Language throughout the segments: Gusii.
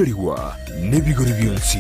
Erigwa nebigori bionsi.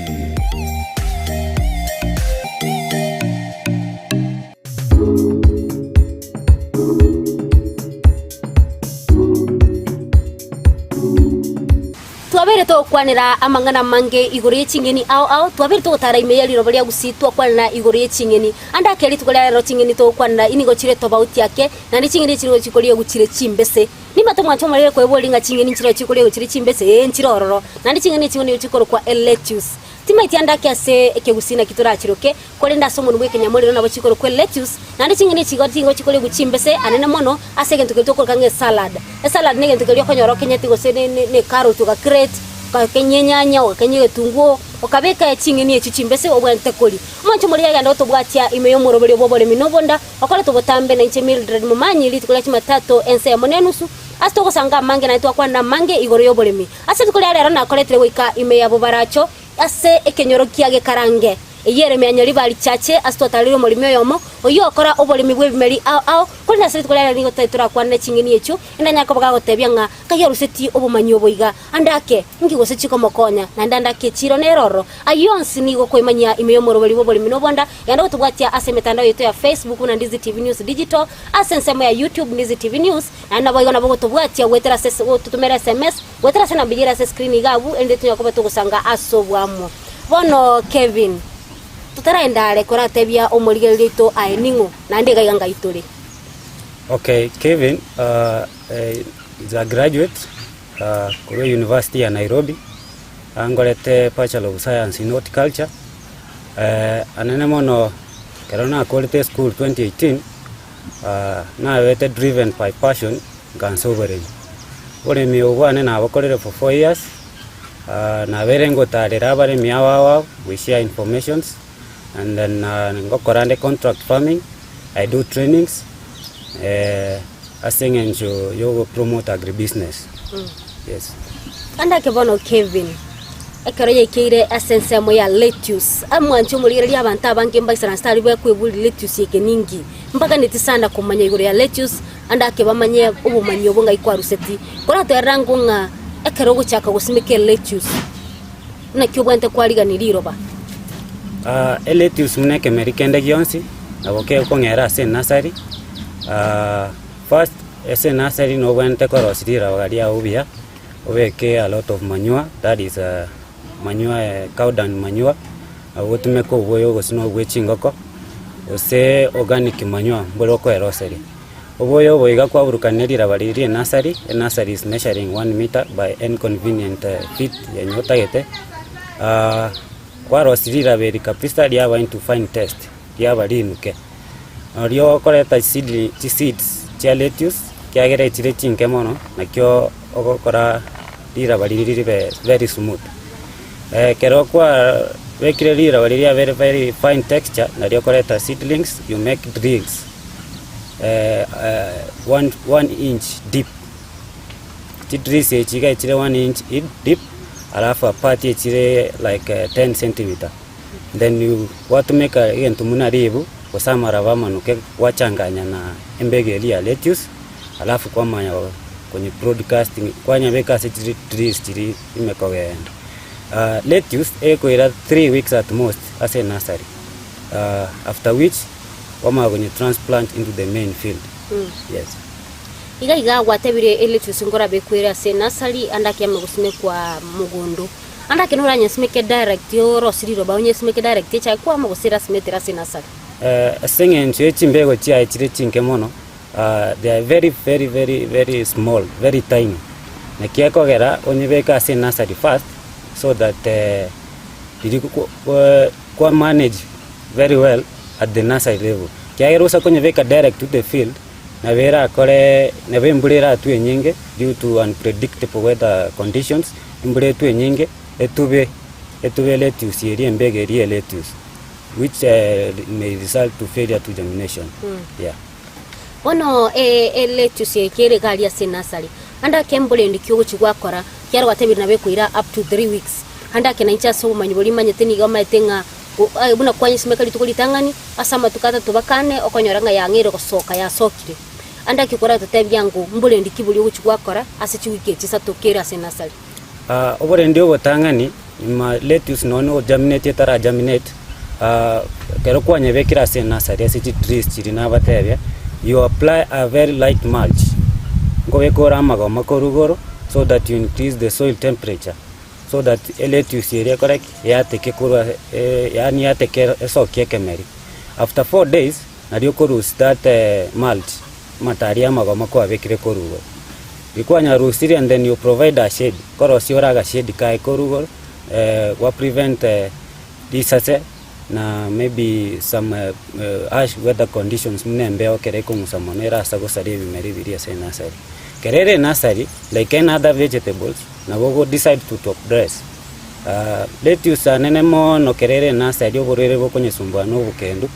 Twabeire togokwanera amang'ana amange igoro ye ching'eni ao ao, twabeire togotara ime ye riroba ria Gusii twakwanera igoro ye ching'eni. Ande ake rituko ria rero ching'eni togokwanera inigo chire tobauti ake, naende ching'eni echi nigo chikoriegwa chire chimbese. Nimate omwancho omorere koeboria ng'a ching'eni nchireo chikoriegwa chire chimbese, ee, nchire ororo. Naende ching'eni echi nigo chikorokwa elettuce. Timaeti ande ake ase ekegusii naki torachiroke, korende ase omonwa bw'ekenyamorero nabo chikorokwa elettuce. Naende ching'eni echi igo nigo chikoriegwa chimbese anene mono ase egento keria tokoroka ng'a esalad. Esalad negento keria okonyora okenyeti gose ne ne ecarrot ogacrate, ogakenya enyanya, ogakenya egetunguo, okabeka ching'eni echio chimbese obwenerete koria. Omwancho omoria agende gotobwatia ime y'omoroberio bw'oboremi na obonda, Okorete obotambe nainche Mildred Momanyi rituko ria Chumatato ensa eyemo na enusu, ase togosanga amange naende twakwana amange igoro y'oboremi. Ase rituko ria rero nakoretire goika ime ya Bobaracho ase ekenyoro kia Gekarange. Eyio ere ime ya Nyaribari Chache ase twatareire omoremi oyomo oyio okora oboremi bw'ebimeri ao ao, korende ase rituko ria rero nigo totari torakwane ching'eni echio, ende anyare koba gagotebia ng'a nkai arusetie obomanyi obo iga, ande ake, inki gose chikomokonya, naende ande ake chiiro nere ororo. Ayio onsi nigo okoimanyia ime y'omoroberi bw'oboremi na obonda, Genda gotobwatia ase emetandao yaito ya Facebook buna Ndizi TV News Digital, ase ensemo ya YouTube Ndizi TV News, naende naboigo nabo gotobwatia goetera ase gototomera SMS goetera ase enamba eyio ere ase escreen iga abwo erinde tonyare koba togosanga ase oboamo. Bono Kevin, totaraenda are koratebia omorigereria oito aye ning'o naende iga iga ngai tore. Okay, Kevin uh, eh, is a graduate uh, korwa University ya Nairobi angorete Bachelor of Science in Horticulture Anene mono ekero nakorete esukuru 2018, nabete driven by passion nkansa oboremi. Oboremi obo bwane nabokorire for four years, nabeire ngotarera abaremi aba aba we share informations and then ngokora nde contract farming, I do trainings ase eng'encho ya ogopromote agribusiness, yes. Ande ake bono Kevin. Ekero yaikeire ase ensemo ya lettuce, amwanche omorigereria abanto abange mbaisaransete aria bekweboria lettuce eke ninki? Mbaganeti sana komanya igoro ya lettuce ande ake bamanye obomanyi obo ng'ai kwaruseti. Koratoerera ango ng'a ekero ogochaka gosimeka elettuce, naki obwenerete kwarigania riroba? Elettuce buna ekemeri kende gionsi, nabo kegokong'era ase enursery, first ase enursery nobwenerete korosia riroba riago buya. Obeke a lot of manure, that is manure cow dung manure, nabo ogotumeka oboyo gose na obwe chingoko, gose organic manure mbore okoeroseria. Oboyo obo iga kwaburukania riraba riria ria enursery, enursery is measuring one meter by any convenient feet yenye otagete, kwarosia riraba eri kabisa riaba into fine test, riaba rinuke. Nario okoreta chiseedli chiseeds chia lettuce, ekiagera echire chinke mono, nakio ogokora riraba riria ribe very smooth. Ekero kwabekire riraba riria riabeire very fine texture, nario okoreta seedlings, you make drills one one inch deep. Chidrills echi iga echire one inch deep, alafu apart echire like ten centimeter. Then you gwatumeka egento buna ribu gose amaraba amanuke gwachanganya na embegu eria ya lettuce alafu kwamanya konye broadcasting kwanyabeka ase chiri trees chiri ime kogenda. Lettuce ekoira three weeks at most ase enursery after which kwamanya konye transplant into the main field, yes. Iga iga gwatebire elettuce nkorabekwere ase enursery ande akiame gosimekwa mogondo. Ande ake noranyesimeke direct orosie riroba onyesimeke direct echaye kwama gose erasimetire ase enasari. Ase eng'encho ye chimbego chiaye chire chinke mono, they are very very very very small, very tiny. Naki ekogera onyebeke ase enursery first so that riria kwa manage very well at the nursery level. Ekiagera osa konyebeka direct to the field, nabo erakore nabo embura eratwe enyinge due to unpredictable weather conditions. Embura etwe enyinge, etube, etube lettuce eria embego eria ye lettuce, which may result to failure to germination, yeah. Bono elettuce eke ere iga aria ase enursery, ande ake embura ende ki ogochia gwakora, ekiagera gwatebire nabo ekoira up to three weeks, ande ake nainche ase obomanyi boria manyete nigo omanyete ng'a buna kwanyesimeka rituko ritang'ani, ase amatuko atato mpaka ane, okonyora ng'a yang'eire gosoka yasokire. Ande ake koratotebia ng'o mborendi ki boria ogochia gwakora ase chiwiki echi isato kere ase enasari? Oborendi obotang'ani, nyuma lettuce nonya na ogerminate etara germinate, ekero kwanyebekire ase enursery ase chitrees chiria nabatebia, you apply a very light mulch, nkobeka ore amagoma korwa igoro so that you increase the soil temperature, so that elettuce eria ekore ki? Eateke korwa yaani eateke esokie ekemeri. After 4 days, nario okorusia that mulch, amatari amagoma kwabekire korwa igoro. Rikwanyarusirie and then you provide a shade, korosia ore agashade kaye korwa igoro, gwa prevent risase na maybe some harsh weather conditions buna embeo ekero ekong'usa mono erase gosaria ebimeri biria ase enursery. Ekero ere enursery like any other vegetables, nabo ogo decide to top dress. Lettuce anene mono ekero ere enursery oborwaire bokonyesumbua na obokendu,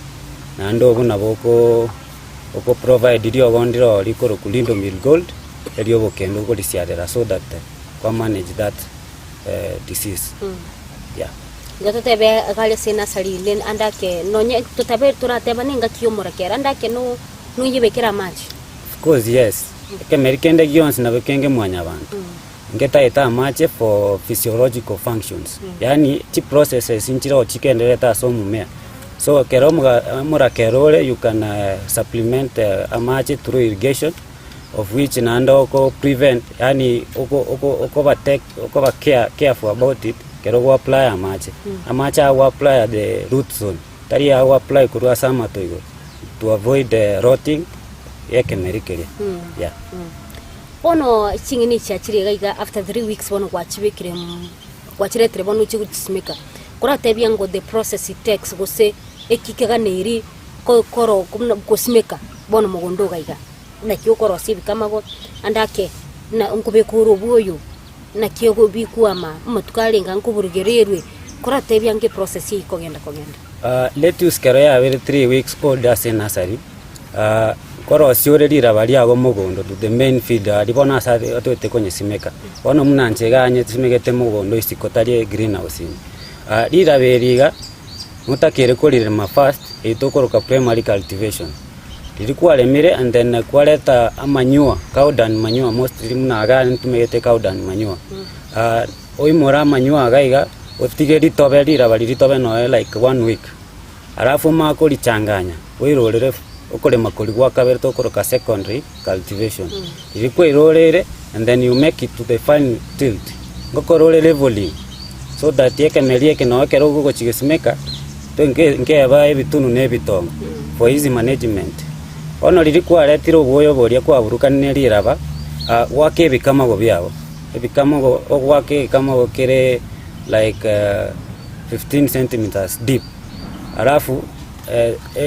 naende obwo nabo oko oko provide riogo ndiro rikorokwa Lindomil Gold, erio obokendu okorisiarera so that kwa manage that disease, yeah. Igo totebe iga aria ase enursery inde ande ake nonye totabe torateba na engaki ya omorakera ande ake no noyebekere amache. Of course yes, ekemeri kende gionsi nabo kenge mwanyabanto, ngetagete amache for physiological functions, yaani chiprocesses nchire chigendererete ase omomea. So ekero omoga omorakera ore you can supplement amache through irrigation, of which naende oko prevent yaani oko oko okoba take okoba care careful about it ekero gwa apply amache. Amache aya gwa apply at the root zone, tari aya gwa apply korwa ase amato igoro to avoid rotting ya ekemeri keria, yeah. Bono ching'eni echi chiachire iga iga after 3 weeks bono gwachibekire gwachiretire bono ochie gochisimeka, koratebia ngo the process it takes gose eki keganeiri ko koro buna gosimeka bono mogondo iga iga, naki okorosia ebikamago ande ake buna nkobeka ore obwoyo, naki ogo bikwama amatuko arenge nkoburugererwe, koratebia nge eprocess eywo kogenda kogenda. Lettuce ekero yabeire 3 weeks old ase enursery, nkorosia ore riraba riago mogondo to the main field aria bono ase otagete konyesimeka. Bono buna inche iga nyesimegete mogondo isiko tari egreenhouse ime. Riraba eri iga, notakeire korirema first, eywo tokoroka primary cultivation. Riria kwaremire and then kwareta amanure, cow dung manure mostly buna iga ntumegete cow dung manure. Oimore amanure iga iga, otige ritobe riraba riria ritobe noe like one week. Alafu omanye korichanganya, oirorere okorema koria gwa kabere tokoroka secondary cultivation. Riria kwairoreire and then you make it to the fine tilt, ngokora ore leveling so that ekemeri eke nonye ekero ogochigesimeka nkeba ebitunu na ebitongo for easy management. Bono riria kwaretire obwoyo boria kwaburukania riraba, gwaka ebikamago biago, ebikamago ogoaka egekamago kere like 15 centimeters deep, alafu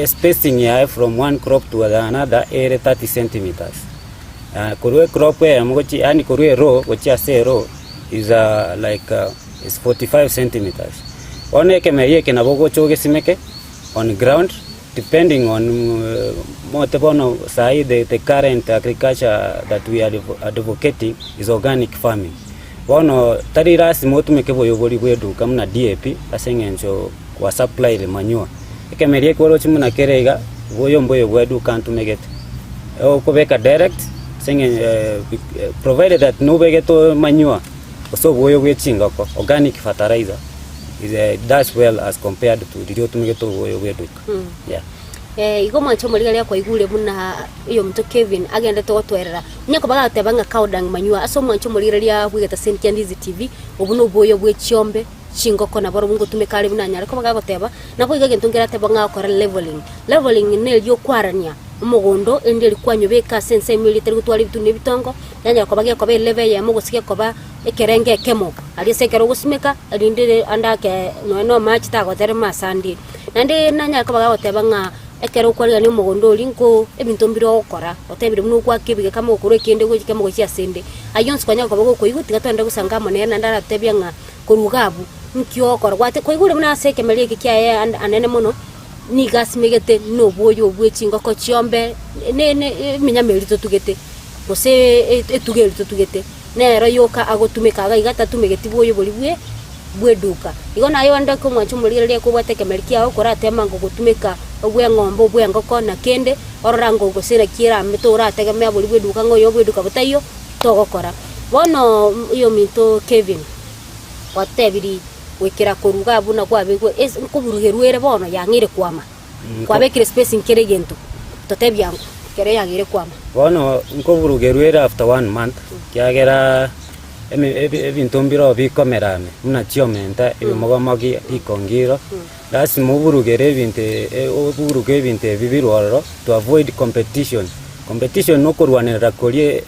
spacing yaye from one crop to another ere 30 centimeters. Korwa ecrop eyemo gochia yaani korwa erow gochia ase erow is like is 45 centimeters. Bono ekemeri eke nabo ogocha ogesimeke on ground depending on mote bono sahi the current agriculture that we are advocating is organic farming. Bono tari lasima otumeke boyo boria bwa eduka buna DAP ase eng'encho gwa supplyire manure. Ekemeri eke oroche buna kere iga, boyo mboyo bwa eduka ntumegete. Okobeka direct ase eng'encho provided that nobegete manure gose obwoyo bwa echingoko organic fertilizer is does well as compared to riria otumegete obwoyo bwa eduka, yeah. Igo omwanche omorigereria kwaigure buna oyominto Kevin agenderete gotwerera, onye koba agoteba ng'a cow dung manure ase omwanche omorigereria bwegete ase Ndizi TV, obwo na obwoyo bwe chiombe, chingoko nabarobwo ngotumeka are buna anyare koba gagoteba, nabo igo egento nkerateba ng'a agokora leveling. Leveling neria okwarania omogondo erinde eria kwanyobeka ase ensemo eria etari gotwara ebitunu na ebitongo, yanyara koba gekoba elevel eyemo gose gekoba ekerengo ekemo, aria ase ekero ogosimeka erinde ere ande ake nonya na amache tagoterema ase ande. Naende nanyare koba gagoteba ng'a ekero okwarigania omogondo oria nko ebinto mbire ogokora, otebire buna ogoaka ebige kama okorwa ekende gochi kemo gochia ase ende. Ayio onsi kwanyara koba gokoigwa tiga togende gosanga amo nere naende aratotebia ng'a korwa iga abwo, nki ogokora gwate kwaigure buna ase ekemeri eke kiaye ande anene mono, nigo asimegete na obwoyo bwe chingoko chiombe ne ne eminyama eria totugete, gose etugo eria totugete, nero yoka agotumeka iga iga tatumegeti bwoyo boria bwe bw'eduka. Igo naye onde komwancha omorigereria kobwate ekemeri kiao koratema ng'a ogotumeka obw'eng'ombe obw'engoko na kende, orora ng'a gose naki erame torategemea boria bw'eduka ng'a oyo bw'eduka botaiyo, togokora. Bono oyominto Kevin. Gwatebiri goikera koruga abwo na kwabekwa ase nkoburugerwa ere bono yang'eire kwama. Kwabekire space nkere egento, totebia ango ekero yang'eire kwama. Bono nkoburugerwa ere after one month, kiagera eme ebi ebinto mbiroo bikomera ime, buna chiomenta, ebimogomogi, rikongiro, lasima oburugere ebinto oburuge ebinto ebi birwe ororo to avoid competition. Competition na okorwanerera koria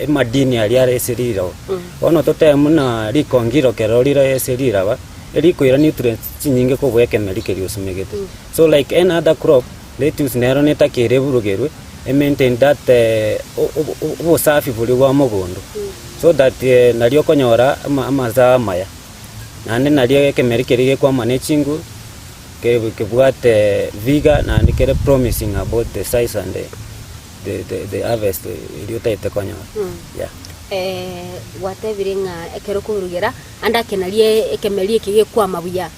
emadini aria are ase riroba. Bono totebe buna rikongiro ekero rire ase riraba, erikoira nutrients chinyinge kobua ekemeri keria osumegete. So like any other crop, lettuce nero netakeire eburugerwe, e maintain that obosafi boria bwa mogondo, so that nario okonyora amazao amaya. Naende nario ekemeri keria gekwama ne chinguru, kebwate vigour naende kere promising about the size and the harvest eria otagete konyora, yeah. Gwatebire ng'a ekero okoburugera ande ake nario ekemeri eke gekwama buya.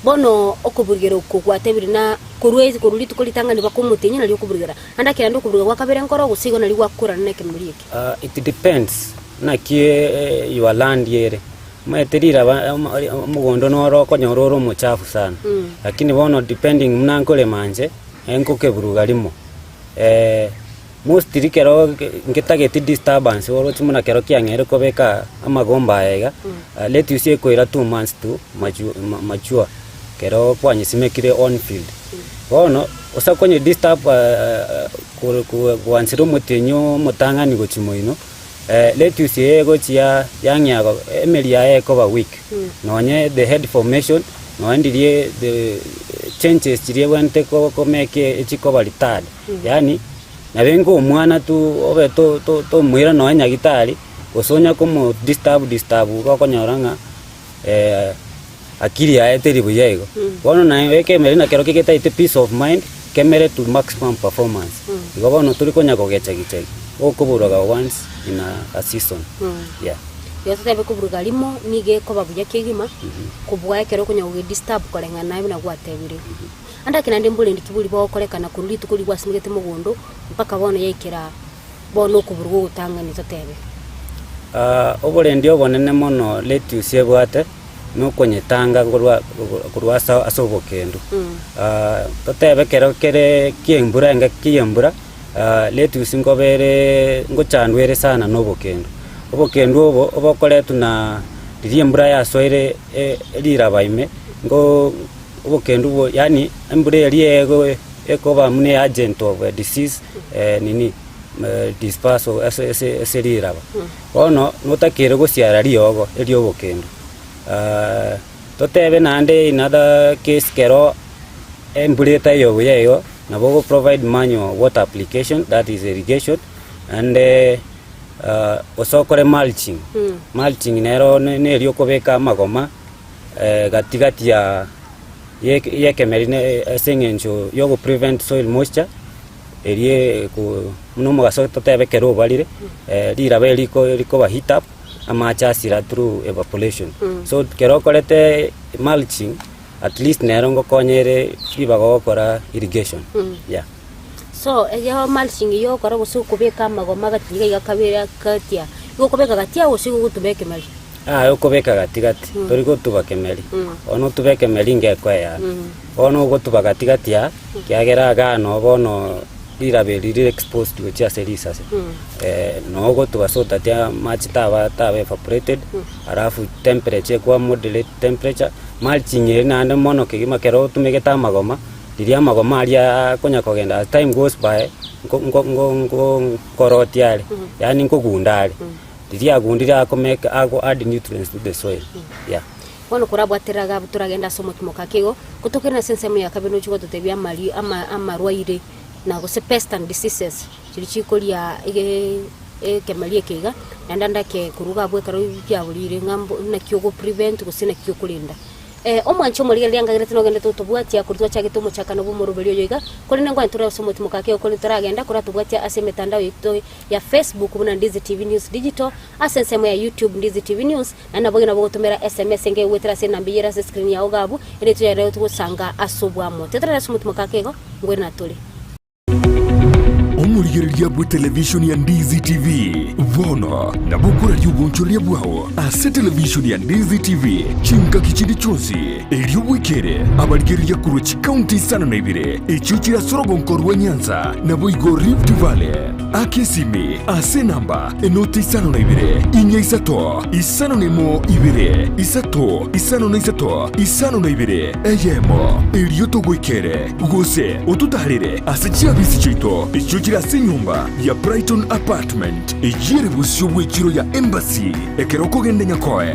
Bono okoburugera oko gwatebire na korwa korwa rituko ritang'ani mpaka omotienyi nario okoburugera. Ande ake naende okoburugera gwa kabere nkoro gose igo nario gwakorana na ekemeri eke? It depends naki your land ere. Omanyete riraba omogondo noro okonyora ore omochafu sana, lakini bono depending buna nkorema inche, nkokeburuga rimo. Mostly kero ngetageti disturbance oroche buna kero kiang'eire kobeka amagomba aya iga, lettuce ekoira 2 months to mature kero kwanyesimekire on field. Bono ase konye disturb gwanchera omotienyi omotang'ani gochia moino, lettuce eye egochia yang'ea emeri yaye ekoba weak, nonye the head formation, nonye ndiria the changes chiria ebwenerete komake echikoba retard, yaani nabe nka omwana tu obe tomoira nonye nyagitari, gose onya komo disturb disturb iga okonyora ng'a akili yaye teri buya igo. Bono naye ekemeri na kerokio getaete peace of mind, kemere to maximum performance. Igo bono tori konya kogechagichagi, okoburuga once in a season, yeah. Igo totebe koburuga rimo nigo ekoba buya kegima, kobua ekero okonya kogedisturb koreng'ana naye buna gwatebire. Ande ake naende mborendi ki boria bogokorekana korwa rituko riria gwasimegete mogondo mpaka bono yaikera bono okoburuga ogotang'ani totebe. Oborendi obonene mono lettuce ebwate, nokonyetanga korwa korwa ase ase obokendu. Totebe ekero kere kia embura engaki ya embura, lettuce nkoba ere ngochandwa ere sana na obokendu. Obokendu obo obokoretwa na riria embura yasoire riraba ime, ngo obokendu obo yaani embura eria ego ekoba buna agent of a disease nini dispersal ase ase ase riraba. Bono notakeire gosiara riogo eria obokendu. Totebe naende in other case kero embura etaiyo buya igo, nabo ogo provide manual water application that is irrigation, naende gose okore mulching, mulching nero neria okobeka amagoma gati gati ya yekemeri ase eng'encho ya ogo prevent soil moisture. Erio buna omogaso totebe ekero obarire, riraba eri rikoba heat up, amache asira through evaporation. So ekero okorete mulching, at least nero ngokonya ere ribaga ogokora irrigation, yeah. So eyo mulching eywo ogokora gose okobeka amagoma gati iga iga kabere gatia, igo okobeka gati agwo gose igo ogotuba ekemeri? Aye okobeka gati gati, tori gotuba kemeri, bono otube ekemeri ngekoeyana, bono ogotuba gati gati aa, ekiagera igaa noo bono riraba eri rire exposed gochia ase risase, noo ogotuba so that amache taba taba evaporated, alafu temperature ekwa moderate temperature, mulching eri naende mono kegima ekero otumegete amagoma, riria amagoma aria akonya kogenda as time goes by, nko nko nko nko nkorotia are, yaani nkogunda are. Riria agundire akomeke ago add nutrients to the soil yeah. Bono korabwaterera iga abwo toragende ase omokimo gake igo, gotokire ase ensemo ya kabere nochia gototebia amari ama amarwaire na gose pest and diseases chiria chikoria ege ekemeri eke iga, naende ande ake korwa iga abwo ekero kiaborire ng'a mbo naki ogo prevent gose naki okorenda. Omwanche omorigereria ngagerete nogenderete gotobwatia korwa twachagete omochakano bw'omoroberi oyo iga, korende nkwane tore ase omotimo gake igo korende toragenda koratobwatia ase emetandao yaito ya Facebook buna Ndizi TV News Digital, ase ensemo ya YouTube Ndizi TV News, naende naboigo nabo ogotomera SMS enke goetera ase enamba eyio ere ase escreen yao iga abwo, ere toyarere togosanga ase oboamo. Tiga torare ase omotimo kake igo, ngwere natore. Omorigereria bw'etelevishoni ya Ndizi TV bono nabo okoraria obonchoreria bwao ase televishoni ya Ndizi TV chingaki chinde chionsi, erio bwekere abarigereria korwa chikaunti isano na ibere echio chire ase orogonko rwa Nyanza naboigo Rift Valley. Aka esimi ase enamba enoti isano na ibere, inya isato, isano na emo ibere, isato, isano na isato, isano na ibere, eyemo, erio togoikere, gose ototaarere ase chiabisi chiaito echio chire ase enyomba ya Brighton Apartment, eyio ere bosio bw'echiro ya Embassy, ekero okogenda Nyakoe.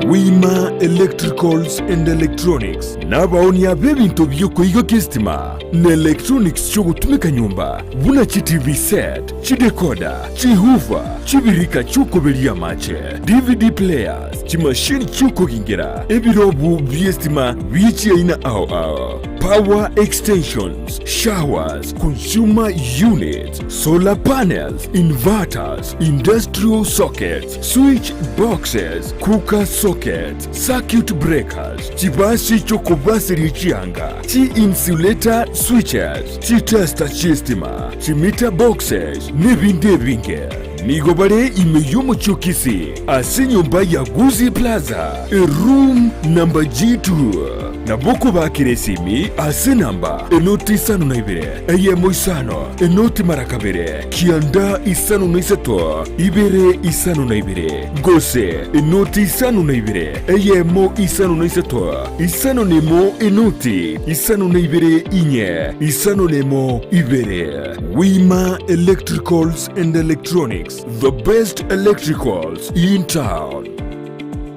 Wima Electricals and Electronics Nabaonia b'ebinto bi'okoigokia esitima na electronics chi'ogotumeka nyomba, buna chiTV set, chidecoder, chihoofer, chibirika chi'okoberia amache, DVD players, chimashini chi'okogingera, ebirobu bi'esitima bie chiaina ao ao, power extensions, showers, consumer units, solar panels, inverters, industrial sockets, switch boxes, cooker sockets, circuit breakers, chibasi chi'okobaseria chianga, chi-insulator switches, chitester chi'estima, chimeter boxes, nebinde ebinge. Nigo bare ime y'omochie o Kisii, ase enyomba ya Gusii Plaza, eroom number G2. Nabo okobakera esimi ase enamba enoti isano na ibere, eyemo isano, enoti mara kabere, kianda isano na isato, ibere isano na ibere. Gose enoti isano na ibere, eyemo isano na isato, isano na emo enoti isano na ibere inye, isano na emo ibere. Wima Electricals and Electronics, the best electricals in town.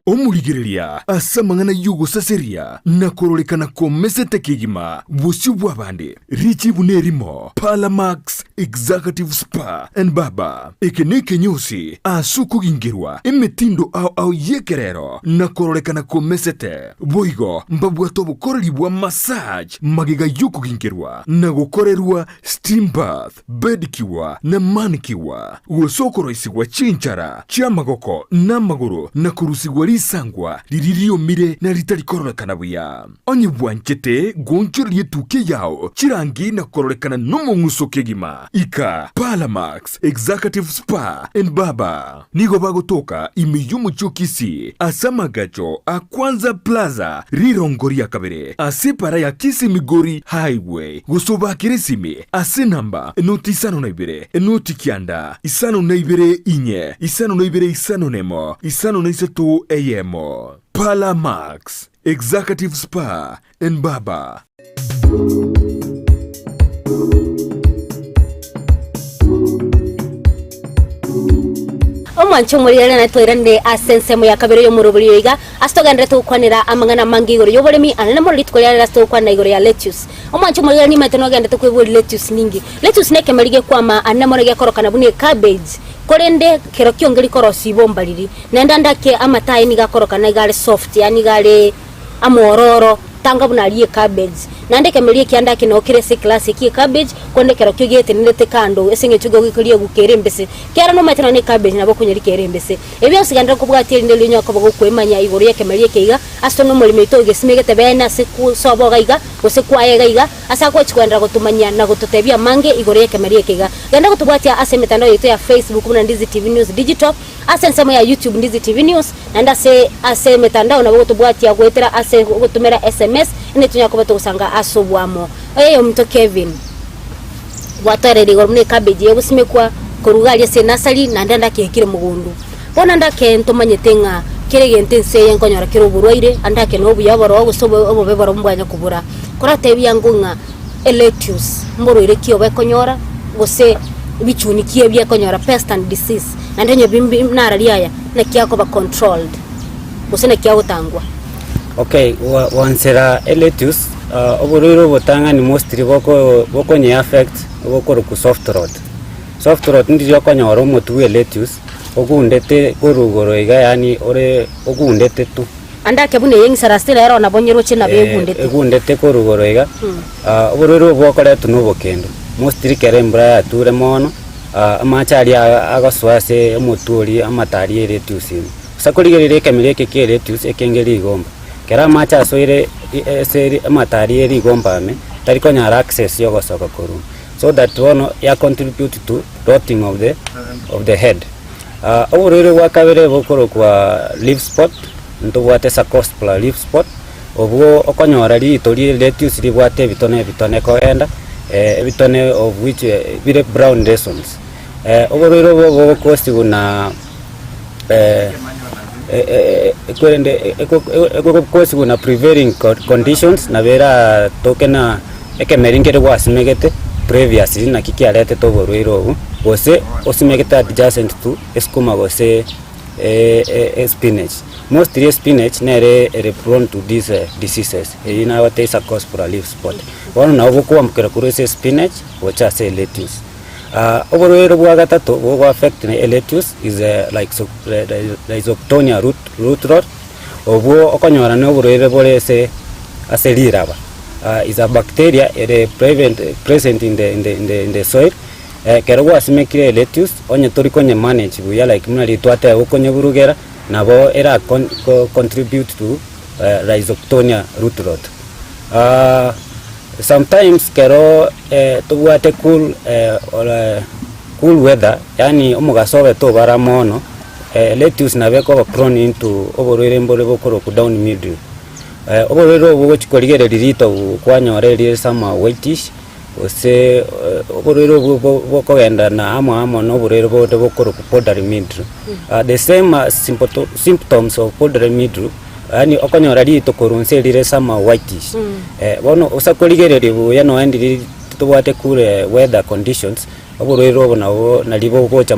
Omorigereria ase amang'ana y'ogosaseria na kororekana komesete kegima bosio bw'abande, richibu nerimo, Parlamax Executive Spa and Barber. Eke nekenyosi ase okogingerwa emetindo ao ao y'ekerero na kororekana komesete. Boigo mbabwate obokoreri bwa massage magega y'okogingerwa na gokorerwa steam bath, bedcure na manicure, gose okoroisigwa chinchara chi'amagoko na amagoro na korusigwa risangwa riria riomire na ritari kororekana buya. Onye bwanchete goonchoreria etukia yao chirangi na kororekana nomong'uso kegima, ika Parlamax Executive Spa and Barber. Nigo bagotoka ime y'omochie o Kisii ase amagacho a Kwanza Plaza rirongo ria kabere ase epara ya Kisii Migori Highway gose obakere esimi ase enamba enoti isano na ibere enoti kianda isano na ibere inye isano na ibere isano nemo isano na isato eyemo. Parlamax Executive Spa and Barber. Omwancho omorierere naye twairanire ase ensemo ya kabere y'omoroberio iga ase togenderete gokwanera amang'ana amange igoro y'oboremi ane namo rituko ria rero ase togokwanera igoro ya lettuce. Omwancho omorierere nimaete nogenderete kweboria lettuce ninki. Lettuce nekemeri gekwama ane mono gekorokana buna ecabbage korende kero kionge rikorosia ibomba riria Naende ande ake amato aye nigo akorokana iga are soft, yaani iga are amororo, tanga buna aria ecabbage. Naende ekemeria ekiande ake noo kere ase eclass eki ecabbage, korende ekerokio getenerete kando ase eng'encho igo gekoria eguka ere embese. Kero nomanyete nonya na ecabbage nabo okonyeria kere embese. Ebi bionsi genderera kobwatia erinde riria onye koba gokoemanya igoro y'ekemeria eke iga, ase tore nomoremi oito ogesimegete beene ase sobo iga iga, gose kwaye iga iga, ase agochi koenderera gotomanyia na gototebia amange igoro y'ekemeria eke iga. Genda gotobwatia ase emetandao yaito ya Facebook buna Ndizi TV News Digital, Ase ensemo ya YouTube Ndizi TV News, naende ase ase emetandao nabo gotobwatia goetera ase ogotomera SMS, ende tonyare koba togosanga ase oboamo. Oyominto Kevin, gwatoereire igoro buna ecabbage egosimekwa korwa iga aria ase enursery naende ande akeekire mogondo. Bono ande ake ntomanyete ng'a kera egento ense eye nkonyora kere oborwaire, ande ake na obuya boroo gose obobe boroo mbwanya kobora. Koratebie ango ng'a elettuce mborwaire ki obe ekonyora gose ebichuni ki ebi ekonyora pest and disease. Naende onye bimbi nararia aya, naki akoba controlled, gose naki agotangwa? Okay, gwa- gwansera elettuce, ah, oborwaire obotang'ani mostly boko bokonye affect obokorokwa soft rot. Soft rot ndiria okonyora omotwe bwa elettuce, ogundete korwa igoro iga yaani ore ogundete tu. Ande ake buna eye ng'isarasete rero nabo nyeroche nabo Eh, egundete. egundete korwa igoro iga, ah, oborwaire obo bokoretwa na obokendu, mostly ekero embura yature mono. Amache aria agosoa ase omotwe oria, amato aria e lettuce ime. Gose korigereria ekemeri eke kie lettuce ekenge rigomba. Ekero amache asoire ase amatari ye rigomba ime tari konyara access ya ogosoka korwa ime so that bono ya contribute to rotting of the of the head. Oborwaire bwa kabere bokorokwa leaf spot, ntobwate Cercospora leaf spot, obwo okonyora rito rie lettuce ribwate ebitone ebitone kogenda, ebitone of which bire brown lessons. Oborwaire obo bogokosiwa na korende egokosiwa na prevailing conditions nabo eratoke na ekemeri nkere gwasimegete previously naki kiaretete oborwaire obo, gose osimegete adjacent to esukuma gose espinach. Mostly espinach nere ere prone to these diseases, eyio nagotebia Cercospora leaf spot. Bono nabo bokoambukera korwa ase espinach gocha ase elettuce. Oborwaire bwa gatato bogo affect elettuce is Rhizoctonia root rot, obwo okonyora na oborwaire bore ase ase riraba. Is a bacteria ere present in the in the soil, ekero gwasimekire elettuce onye tori konye manage buya like buna riria twateba okonyeburugera, nabo era contribute to Rhizoctonia root rot. Sometimes kero tobwate cool cool weather yaani omogaso obe tobara mono, lettuce nabo ekoba prone into oborwaire mbore bokorokwa downy mildew. Oborwaire obo ogochi korigereria ritobu kwanyora erire some whitish, gose oborwaire obwo bokogenda na amo amo na oborwaire bonde bokorokwa powdery mildew. The same symptoms of powdery mildew, yaani okonyora rito korwa inse rire some whitish. Bono ase korigereria buya nonya ndiri tobwate cool weather conditions, oborwaire obo nabo nari bogocha.